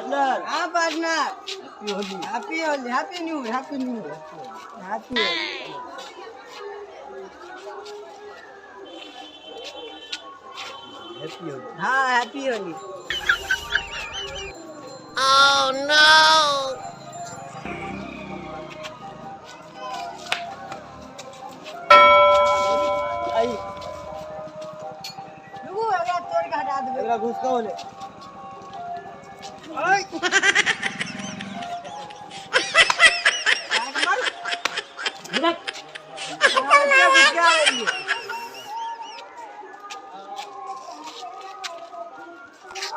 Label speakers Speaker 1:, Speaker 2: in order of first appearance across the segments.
Speaker 1: Partner.
Speaker 2: हाँ partner.
Speaker 1: Happy Holi.
Speaker 2: Happy Holi, happy new, happy new, happy Holi.
Speaker 1: Happy Holi.
Speaker 2: हाँ happy Holi.
Speaker 1: आई।
Speaker 2: रुकू, एकरा तोड़ के हटा देबै।
Speaker 1: एकरा घुसका होले।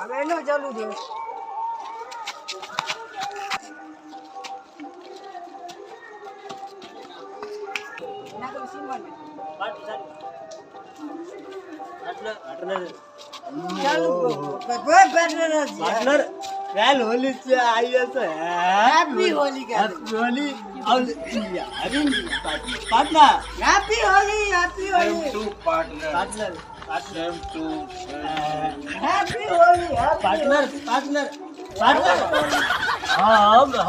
Speaker 2: अब एनो चलू दोस्त। ना तो सिंगल में।
Speaker 1: Partner, partner.
Speaker 2: चलू कोई पार्टनर नहीं।
Speaker 1: पार्टनर, काल होली से आई है तो
Speaker 2: हैप्पी होली कह दे।
Speaker 1: Happy Holi all India. Partner.
Speaker 2: Happy Holi, happy Holi.
Speaker 3: Same to partner.
Speaker 1: Partner, partner.
Speaker 3: Same to.
Speaker 2: Happy Holi, happy.
Speaker 1: Partner, partner, partner.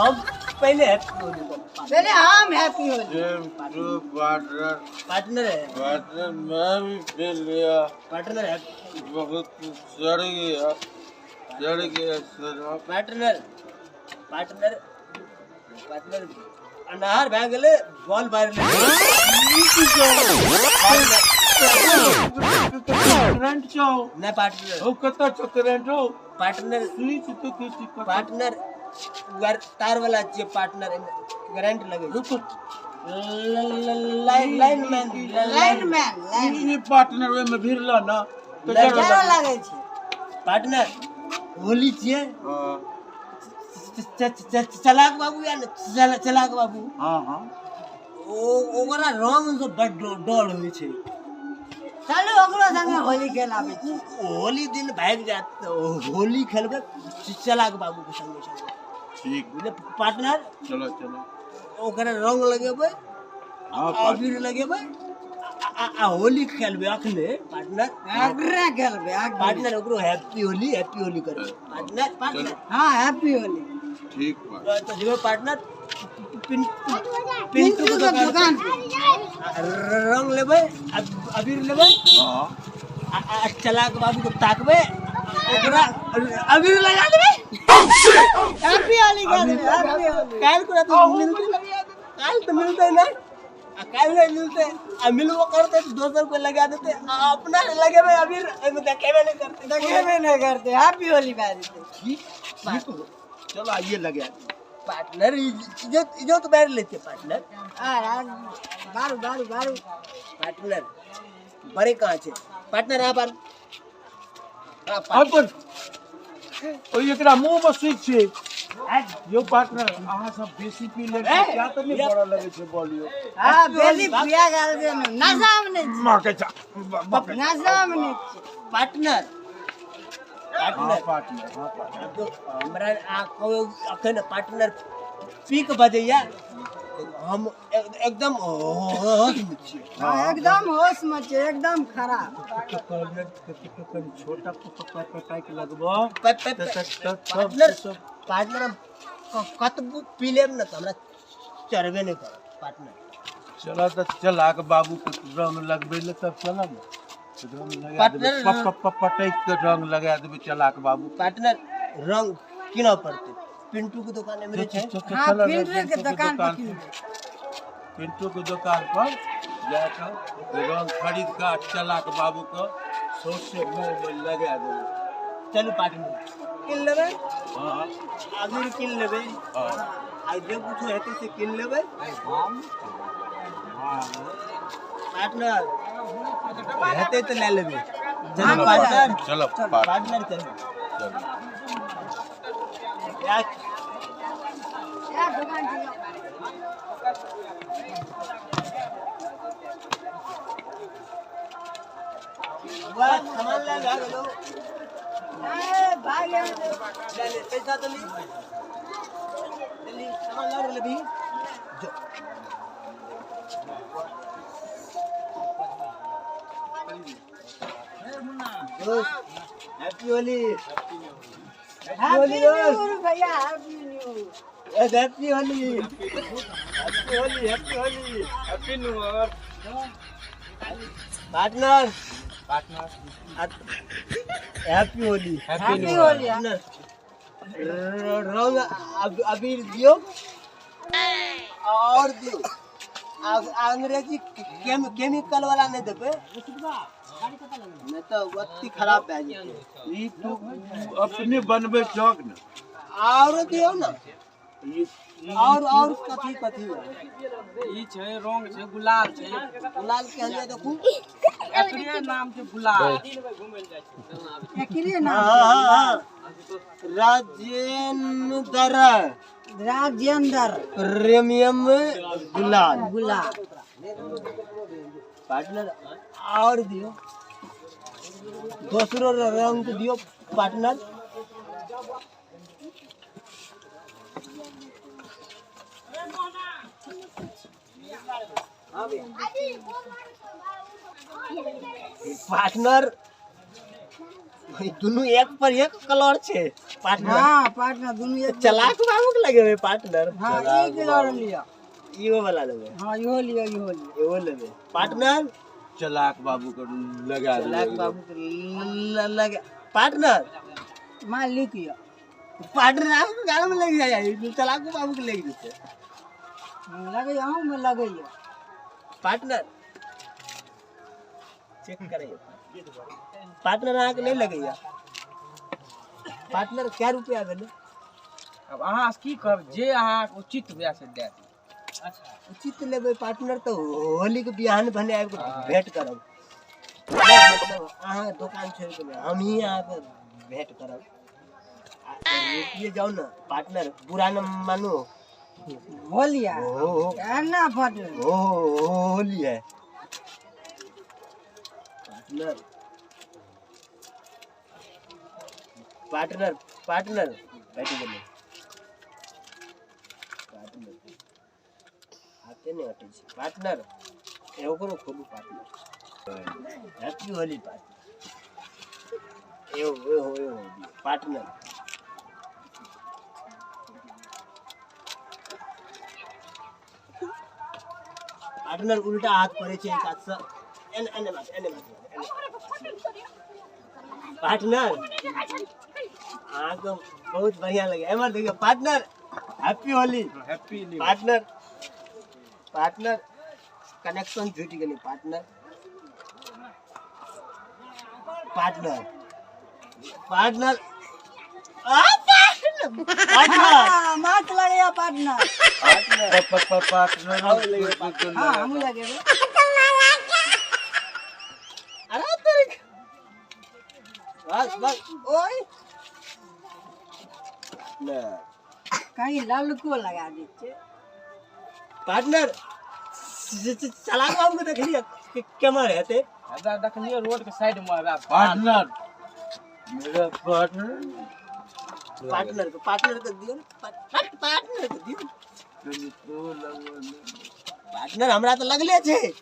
Speaker 1: हम पहले हैप्पी होली को।
Speaker 2: पहले हम happy Holi.
Speaker 3: Same to partner.
Speaker 1: Partner है।
Speaker 3: पार्टनर मैं भी खेल लिया।
Speaker 1: पार्टनर है।
Speaker 3: बहुत चढ़ गया, चढ़ गया sir.
Speaker 1: Partner, partner, partner. अनार भए गेलै, बॉल मारि लेलै।
Speaker 3: करंट छौ।
Speaker 1: नहि पार्टनर।
Speaker 3: हो कतऽ छौ करंट हो?
Speaker 1: पार्टनर।
Speaker 3: स्विच तो किसी पर।
Speaker 1: पार्टनर तार वाला छियै पार्टनर, एहिमे करंट लगै छै।
Speaker 3: रुको।
Speaker 1: Line, line man,
Speaker 2: line man, line.
Speaker 3: ई पार्टनर ओहिमे भिड़ल न तऽ
Speaker 1: लाइन।
Speaker 3: जरऽ
Speaker 2: जरा
Speaker 3: लगै।
Speaker 2: लागै छै।
Speaker 1: पार्टनर होली छियै।
Speaker 3: हाँ।
Speaker 1: चलाक बाबू या ने, चलाक बाबू।
Speaker 3: हाँ हाँ।
Speaker 1: ओ ओकरा रंग से बड डर होइ छै।
Speaker 2: चलू ओकरो संगे होली खेलाबै छी।
Speaker 1: होली दिन भागि जायत तऽ होली खेलबै चलाक बाबू के संगे संगे।
Speaker 3: ठीक।
Speaker 1: बुझलियै पार्टनर?
Speaker 3: चलो चलो।
Speaker 1: ओकरा रंग लगेबै,
Speaker 3: हाँ
Speaker 1: अबीर लगेबै आ होली खेलबै अखने पार्टनर।
Speaker 2: आगरा खेलबै आगरा।
Speaker 1: पार्टनर ओकरो हैप्पी होली, हैप्पी होली करबै पार्टनर, पार्टनर।
Speaker 2: हाँ हैप्पी होली।
Speaker 3: ठीक बा।
Speaker 1: तऽ जेबै पार्टनर पिंटू
Speaker 2: पिंटू
Speaker 1: के
Speaker 2: के
Speaker 1: दोकान
Speaker 2: दुकान
Speaker 1: पर। रंग लेबै, अबीर लेबै।
Speaker 3: हाँ।
Speaker 1: आ चलाक बाबू के ताकबै, ओकरा अबीर लगा देबै।
Speaker 2: हैप्पी होली कह देबै, हैप्पी होली।
Speaker 1: काल्हि को तऽ मिलतै, काल्हि तऽ मिलतै नहि, आ काल्हि नहि मिलतै, आ मिलबो करतै तऽ दोसर कोइ लगा देतै, आ अपना लगेबै अबीर, एहिमे देखेबे नहि करतै।
Speaker 2: देखेबे नहि करतै, हैप्पी होली भए जेतै।
Speaker 3: ठीक ठीक। चलो आइए लगा दे।
Speaker 1: पार्टनर इज्जत इज्जत बारि लेतै पार्टनर।
Speaker 2: आ बारू बारू बारू।
Speaker 1: पार्टनर बड़े कहाँ छै पार्टनर? आ बार
Speaker 3: अपन ओहि एकरा मुंह मे स्विच छै यो पार्टनर। अहाँ सब बेसी पी ले क्या तऽ नहि बड़ा लगै छै बोलियो।
Speaker 2: हाँ बेसी पिया गेल छै ने, नशामे नहि छै।
Speaker 3: माँ के चा।
Speaker 2: नशामे नहि छै।
Speaker 1: पार्टनर,
Speaker 3: हाँ
Speaker 1: पार्टनर।
Speaker 3: पार्टनर, हाँ पार्टनर।
Speaker 1: हमरा आ कहू अखन पार्टनर पी के बजैया, हम एकदम होशमे छियै।
Speaker 2: हाँ एकदम होश में छै, एकदम खराब।
Speaker 3: छोटा पैक लगबो।
Speaker 1: पार्टनर, पार्टनर, हम कतबो पी लेब ने तऽ हमरा चढ़बे नहि करत पार्टनर।
Speaker 3: चल तऽ चलाक बाबू के रंग लगबै ले तब चलब ने। रंग लगा देबै।
Speaker 1: पार्टनर।
Speaker 3: प प पटैक के रंग लगा देबै चलाक बाबू।
Speaker 1: पार्टनर रंग कीनऽ पड़तै, पिंटू के दुकान एम्हरे छै।
Speaker 2: हाँ पिंटू के दुकान पर किनबै।
Speaker 3: पिंटू के दुकान पर जाकऽ रंग खरीद कऽ चलाक बाबू के सौंसे मुँह मे लगा देबै।
Speaker 1: चलू पार्टनर, कीन लेबै।
Speaker 3: हाँ।
Speaker 1: अबीर कीन लेबै।
Speaker 3: हाँ।
Speaker 1: आ जे कुछो हेतै से कीन लेबै पार्टनर, हेतै तऽ लए लेबै। चलू पार्टनर।
Speaker 3: चलो
Speaker 1: पार्टनर चलू।
Speaker 3: चलो।
Speaker 1: या।
Speaker 2: या दुकान छै।
Speaker 1: बुआ, सामान लए भए गेलौ।
Speaker 2: ए भाग ले।
Speaker 1: ले ले, पैसा तो ली, ले ली सामान लए लेबही जो। दोस्त happy Holi.
Speaker 2: Happy new year भैया, happy new
Speaker 1: year, happy Holi, happy Holi, happy Holi,
Speaker 4: happy new year.
Speaker 1: Partner,
Speaker 4: partner,
Speaker 1: happy Holi,
Speaker 4: happy new
Speaker 2: Holi.
Speaker 4: Year.
Speaker 1: रंग अबीर दियो और दियो। अंग्रेजी केमिकल वाला नहीं देबे, नहीं तो अति खराब भए जेतै।
Speaker 3: ई तू अपने बनबै छक ने।
Speaker 1: और दियो ना, और कथी कथी
Speaker 4: ई छै रंग छै, गुलाल छै।
Speaker 1: गुलाल के हलिया देखू,
Speaker 4: एकरे नाम छै गुलाल।
Speaker 2: एकरे नाम।
Speaker 1: हां हां, राजेंद्र,
Speaker 2: राजेंद्र
Speaker 1: प्रीमियम गुलाल,
Speaker 2: गुलाल।
Speaker 1: पार्टनर और दियो, दोसरो रंग दियो पार्टनर। पार्टनर दुनू एक पर एक कलर छे पार्टनर।
Speaker 2: हां पार्टनर दुनू एक।
Speaker 1: चलाक बाबू के लगेबे पार्टनर।
Speaker 2: हां एक कलर लियो,
Speaker 1: इहो वाला लेबे।
Speaker 2: हां इहो लियो, इहो लियो,
Speaker 1: इहो लेबे पार्टनर।
Speaker 3: चलाक बाबू के लगा देबे,
Speaker 1: चलाक बाबू के लगा पार्टनर।
Speaker 2: मान लिखियो
Speaker 1: पार्टनर आप गाल में लग जाए, चलाक बाबू के लग जेते।
Speaker 2: लगे अहूं में लगैयो
Speaker 1: पार्टनर। चेक करैयो पार्टनर, अहाँ के नहीं लगैया पार्टनर। क्या रुपया भेलै?
Speaker 4: अब अहाँ से की कहब, जे अहाँ के उचित हुए से दे दी।
Speaker 1: अच्छा उचित लेबै पार्टनर तो होली के बिहान भने आबि के भेंट करब। मतलब अहाँ दोकान छोड़ि के हम ही अहाँके भेंट करब। रुकिए जाओ ना पार्टनर, बुरा न मानो।
Speaker 2: होलिया ना पार्टनर,
Speaker 1: ओ होली है पार्टनर। पार्टनर पार्टनर बैठ गेलै पार्टनर, हाथे नहीं हटै छै पार्टनर। एगो खोलू पार्टनर, हैप्पी होली पार्टनर। एगो एगो एगो पार्टनर। पार्टनर उल्टा हाथ पड़े छै एक हाथ से, एने एने बात, एने बात पार्टनर। अहाँके बहुत बढ़िया लगे। एमहर देखियौ partner, happy Holi,
Speaker 4: happy new
Speaker 1: partner. Partner connection जुटि गेलै पार्टनर। पार्टनर पार्टनर पार्टनर
Speaker 2: माछ लगैया पार्टनर।
Speaker 3: पार्टनर
Speaker 2: हां हमहूँ लगेबै।
Speaker 1: अरे तेरी बस बस ओए ना
Speaker 2: कहीं ललको लगा दै छै
Speaker 1: पार्टनर। चलाक बाबू के देखलियै केमहर हेतै?
Speaker 4: हमरा देखलियै रोड के साइड में हमरा
Speaker 3: पार्टनर, मेरा पार्टनर।
Speaker 1: पार्टनर के, पार्टनर के दियो ना, पार्टनर के दियो पार्टनर। हमरा तो लगले छै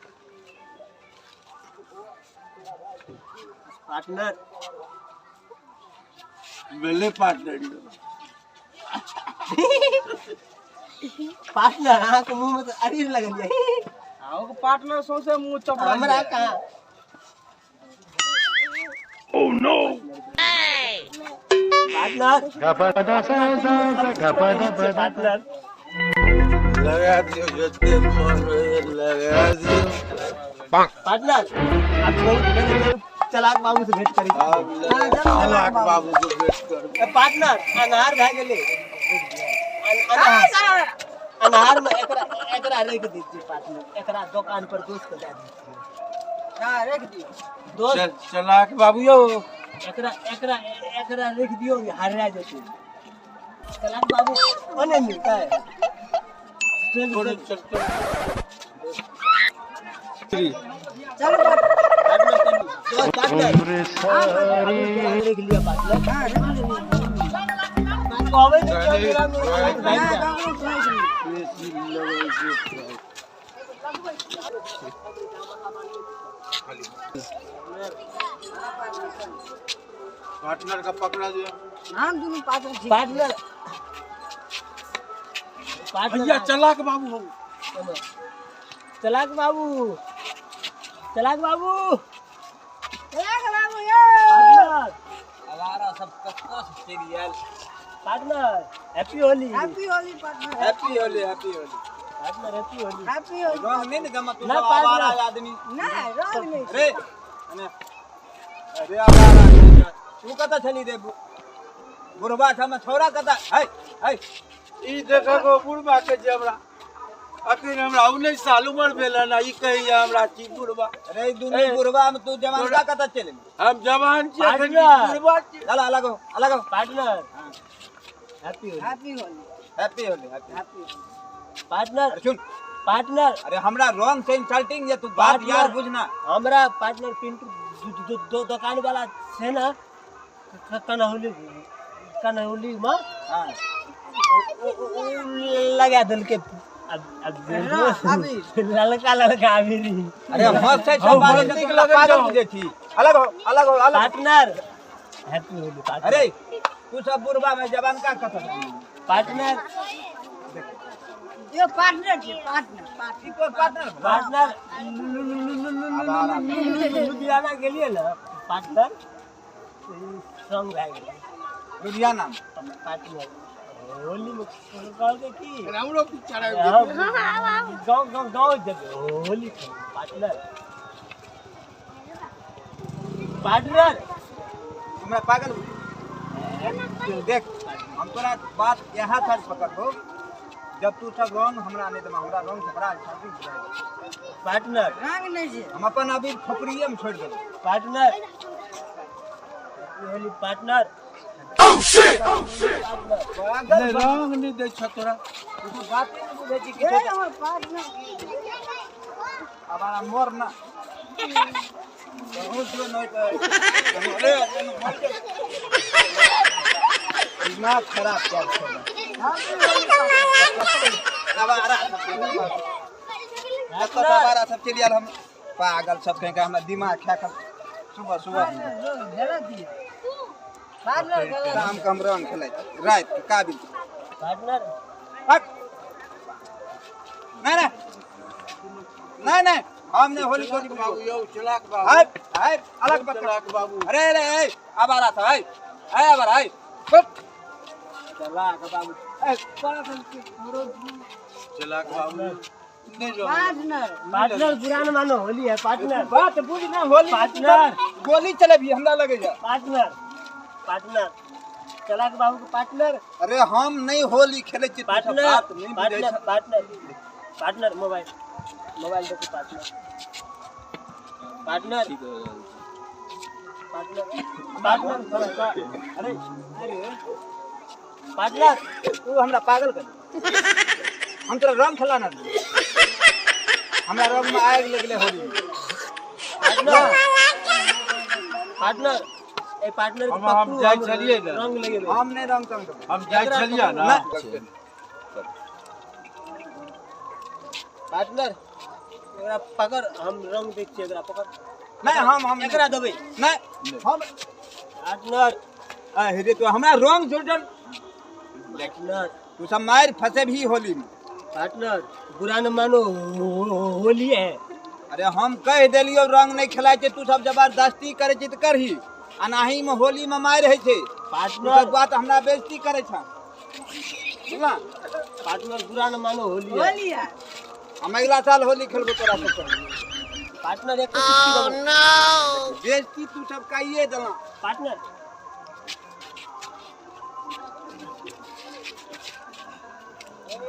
Speaker 1: पार्टनर।
Speaker 3: भेलै पार्टनर।
Speaker 1: पार्टनर अहाँ के मुंह में तो अबीर लगल ये।
Speaker 4: अहाँ के पार्टनर सौंसे मुंह चपड़ा।
Speaker 1: हमरा कहाँ?
Speaker 3: ओह नो
Speaker 1: पार्टनर, पार्टनर
Speaker 3: लगा दियो, जते मन लगा दियो
Speaker 1: पार्टनर। आप बहुत चलाक बाबू से भेंट करी।
Speaker 3: चलाक बाबू से भेंट कर
Speaker 1: पार्टनर। अनहार भए गेलै, अनहार में एकरा एकरा रख दै छियै पार्टनर। एकरा दोकान पर दोस्त के दए दै छियै।
Speaker 2: हां रख दियो
Speaker 1: दोस्त।
Speaker 3: चलाक बाबू यो
Speaker 1: एकरा एकरा एकरा रख दियो, हरा जेतै। चलाक बाबू ओने मिलता है। चल
Speaker 3: चल
Speaker 2: चल
Speaker 1: पार्टनर रख लिया पार्टनर।
Speaker 2: हां रख लिया।
Speaker 1: कहबै ने मेरा
Speaker 3: पार्टनर का पकड़ा दिया।
Speaker 2: हम दुनू पार्टनर छी।
Speaker 1: पार्टनर पार्टनर
Speaker 3: भैया चलाक बाबू हो।
Speaker 1: चलाक बाबू, चलाक बाबू,
Speaker 2: चलाक बाबू यो।
Speaker 1: पार्टनर
Speaker 4: आवारा सब कत्ता से चलि आयल।
Speaker 1: Partner happy Holi.
Speaker 2: Happy Holi partner.
Speaker 4: Happy Holi, happy Holi
Speaker 1: partner happy Holi.
Speaker 2: Happy Holi.
Speaker 4: रंग नहीं ने जमा तू
Speaker 1: ना,
Speaker 4: सब आवारा
Speaker 1: पार्टनर।
Speaker 4: आदमी।
Speaker 2: नहीं रंग नहीं।
Speaker 4: रे अने अरे आवारा तू कतऽ छली रे बुढ़बा छमे छौड़ा कतऽ है है।
Speaker 3: ई देखो गो बुढ़बा के जे हमरा अखन हमरा 19 साल उम्र भेल हन, ई कहैया हमरा छी बुढ़बा।
Speaker 4: अरे ई दुनू बुढ़बा में तू जवानका कतऽ चलि?
Speaker 3: हम जवान छी अखन,
Speaker 1: पार्टनर।
Speaker 3: बुढ़बा छी।
Speaker 4: चल अलग हो, अलग हो।
Speaker 1: Partner happy Holi.
Speaker 2: Happy Holi.
Speaker 4: Happy Holi, happy.
Speaker 2: Happy Holi.
Speaker 1: Partner
Speaker 4: अरे सुन।
Speaker 1: पार्टनर
Speaker 4: अरे हमरा रंग से इंसल्टिंग जे तू बात
Speaker 1: पार्टनर।
Speaker 4: यार बुझना।
Speaker 1: हमरा पार्टनर पिंटू दुकान वाला छै ना कन्हौली, कन्हौली में
Speaker 4: हां
Speaker 1: लगा देलकै। अब
Speaker 2: अबीर।
Speaker 1: ललका ललका अबीर।
Speaker 4: अरे हंसै छै बात
Speaker 3: नीक लगै
Speaker 4: पागल
Speaker 3: छौ।
Speaker 4: बुझै छी। अलग हो, अलग हो, अलग हो।
Speaker 1: Partner happy Holi partner.
Speaker 4: अरे तू सब बुढ़बा में जवानका कतऽ?
Speaker 1: पार्टनर
Speaker 2: यो पार्टनर छी, पार्टनर पार्टनर।
Speaker 4: ई कोन पार्टनर भेलौ?
Speaker 1: पार्टनर लुधियाना गेलियै ने पार्टनर, संग भए गेलै।
Speaker 4: लुधियाना में।
Speaker 1: पार्टनर होली में कहलकै की
Speaker 5: हमरो पिक्चर आबि
Speaker 1: हम गाँव गाँव गाँव जेबै होली खेलबै। पार्टनर पार्टनर
Speaker 4: हमरा पागल बुझै। देख हम तोरा बात यहाँ तक पकड़बो जब तू सब रंग हमरा नहीं देबा, हमरा रंग से बड़ा इंसल्टिंग बुझाइ।
Speaker 1: पार्टनर
Speaker 2: रंग नहीं छै।
Speaker 4: हम अपन अबीर खोपड़िए में छोड़ि देबै।
Speaker 1: Partner Holi partner.
Speaker 4: पागल
Speaker 3: नहीं रंग नहीं दै छ तोरा।
Speaker 4: तू तो बाते नहीं बुझै छी
Speaker 2: ए
Speaker 4: किछो।
Speaker 2: हमर पार्टनर।
Speaker 4: आवारा मोर ना बहुत जो नहीं तो अरे मर जा। दिमाग खराब कर छोड़ा। आवारा सब आवारा सब चलि आयल। हम पागल सब कहीं हमरा दिमाग खा के सुबह सुबह
Speaker 2: गलत दिया पार्टनर, गलत।
Speaker 4: शाम के हम रंग खेलै छी राति के काबिल।
Speaker 1: पार्टनर
Speaker 4: हट। नहीं नहीं नहीं नहीं हम नहीं होली
Speaker 3: चलाक बाबू यौ, चलाक बाबू।
Speaker 4: हट हट अलग बात।
Speaker 3: चलाक बाबू।
Speaker 4: अरे अरे ए आवारा था है ए आवारा है हट। चलाक बाबू ए पागल के मोरो।
Speaker 3: चलाक बाबू नहीं रंग।
Speaker 2: पार्टनर
Speaker 1: पार्टनर बुरा न मानो होली है पार्टनर।
Speaker 4: बात बुझ ना होली
Speaker 1: पार्टनर।
Speaker 4: गोली चलेबी हमरा लगे जा।
Speaker 1: पार्टनर पार्टनर चलाक बाबू के पार्टनर।
Speaker 4: अरे हम नहीं होली खेले छी, तू सब
Speaker 1: पार्टनर
Speaker 4: बात नहीं बुझै
Speaker 1: पार्टनर
Speaker 4: छ।
Speaker 1: पार्टनर पार्टनर मोबाइल मोबाइल देखो partner partner partner partner.
Speaker 4: अरे अरे
Speaker 1: पार्टनर
Speaker 4: तू हमरा पागल कर। हम तोरा रंग खेला ना देबो। हमरा रंग में आगि लगले होली में।
Speaker 1: पार्टनर पार्टनर ए पार्टनर के
Speaker 3: हम हम
Speaker 1: पकड़ू,
Speaker 3: जाइ
Speaker 1: हम
Speaker 3: छलियै ने।
Speaker 1: रंग लगेबै।
Speaker 4: हम नहीं रंग तंग देबो।
Speaker 3: हम जाइ छलियै ना।
Speaker 1: पार्टनर एकरा पकड़, हम रंग दै छियै, एकरा पकड़।
Speaker 4: नहीं हम
Speaker 1: एकरा देबै।
Speaker 4: नहीं हम
Speaker 1: पार्टनर
Speaker 4: अरे तू हमरा रंग जोड़न।
Speaker 1: पार्टनर
Speaker 4: तू सब मार फंसे भी होली में।
Speaker 1: पार्टनर बुरा न मानो होली है।
Speaker 4: अरे हम कह देलियो रंग नहीं खेलाय छै, तू सब जबरदस्ती करे छी त करही, अनाही में होली में मार है छै। तू
Speaker 1: पार्टनर
Speaker 4: सब बात हमरा बेइज्जती करे छ। बुझला?
Speaker 1: पार्टनर बुरा न मानो होली है।
Speaker 2: होली है।
Speaker 4: हम अगला साल होली खेलबो तोरा सब संग।
Speaker 1: पार्टनर एक चुटकी देबो।
Speaker 4: बेइज्जती तू सब काइए देला।
Speaker 1: पार्टनर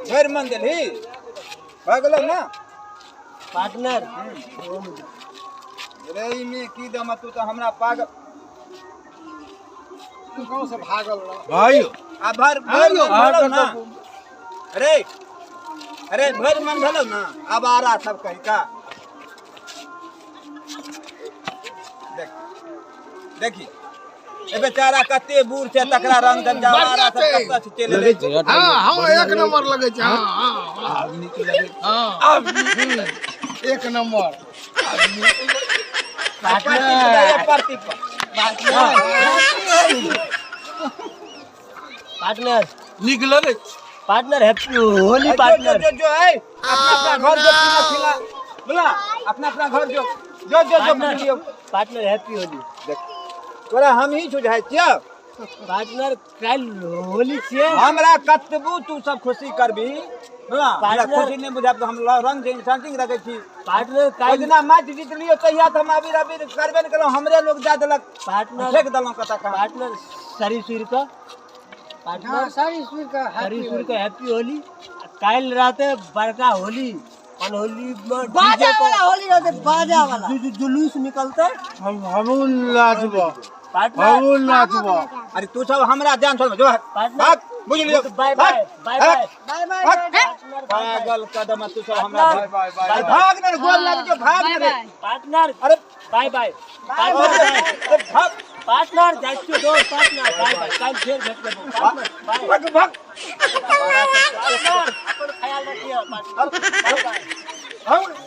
Speaker 4: भरि मन देलही भऽ गेलौ ना।
Speaker 1: पार्टनर
Speaker 4: रे ई में की दम तू तो हमरा पागल
Speaker 5: गाँव से भागल रह।
Speaker 3: भाई
Speaker 4: आ भर भर मन
Speaker 3: अहाँ
Speaker 4: भेलौ ना।
Speaker 3: कतऽ
Speaker 4: अरे अरे भरि मन भेलौ ना। आवारा सब कही का देख देखी ए बेचारा कते बूढ़ छै तकरा रंग दम आवारा सब कतऽ से चलि एलै।
Speaker 5: हाँ हाँ एक नंबर लगे छै। हाँ हाँ
Speaker 3: आब नीक लगै।
Speaker 5: हाँ एक नंबर।
Speaker 4: परती पर जाइए, परती पर।
Speaker 1: पार्टनर
Speaker 3: नीक लगै छै।
Speaker 1: पार्टनर हैप्पी होली
Speaker 4: जो
Speaker 1: पार्टनर
Speaker 4: जो जो है अपना अपना घर जो पीला खिला बोला अपना अपना घर जो जो जो जो
Speaker 1: पार्टनर पार्टनर हैप्पी होली।
Speaker 4: देख तोरा हम ही सुझाइ छियौ।
Speaker 1: पार्टनर काल्हि होली छियै।
Speaker 4: हमरा कतबो तू सब खुशी करबी बोला हमरा
Speaker 1: पार्टनर-
Speaker 4: खुशी नहि बुझायब तऽ हम रंग जे सेंटिंग रखै छी।
Speaker 1: पार्टनर
Speaker 4: ओहि
Speaker 1: काल्हि
Speaker 4: दिना मैच जीत लियौ तहिया तऽ हम अबीर अबीर करबे नहि केलहुँ, हमरे लोग दए देलक,
Speaker 1: पार्टनर
Speaker 4: फेक देलहुँ कतऽ कहाँ।
Speaker 1: पार्टनर शरीर सुर कऽ
Speaker 2: हाँ
Speaker 1: पार्टनर
Speaker 2: सारी सुर का
Speaker 1: शरीर
Speaker 2: हैप्पी
Speaker 1: सुर कऽ हैप्पी होली। आ काल्हि रहतै बड़का होली अन होली में
Speaker 2: बाजा
Speaker 1: डीजे
Speaker 2: वाला होली रहते बाजा वाला
Speaker 1: पर जुलूस निकलतै।
Speaker 3: हमहूँ नाचबो,
Speaker 1: पार्टनर
Speaker 3: हमहूँ नाचबो।
Speaker 4: अरे तू सब हमरा जान छोड़ जो
Speaker 1: पार्टनर
Speaker 4: भाग बुझ लियो।
Speaker 1: बाय बाय बाय बाय
Speaker 2: बाय बाय
Speaker 4: भाग।
Speaker 1: पार्टनर बाय बाय
Speaker 4: पागल कदम तू सब हमरा
Speaker 1: बाय
Speaker 3: बाय बाय।
Speaker 1: बाय
Speaker 4: भाग ने गोल लाग जो भाग ने रे।
Speaker 1: पार्टनर
Speaker 4: अरे
Speaker 1: बाय बाय
Speaker 2: बाय
Speaker 1: पार्टनर
Speaker 4: अरे भाग
Speaker 1: पार्टनर जाइ छियौ दोस्त पार्टनर बाय बाय काल्हि फेर भेट लेबौ पार्टनर बाय
Speaker 4: भाग भाग
Speaker 1: पार्टनर अपन ख्याल रखियो पार्टनर बाय बाय।
Speaker 4: भाग।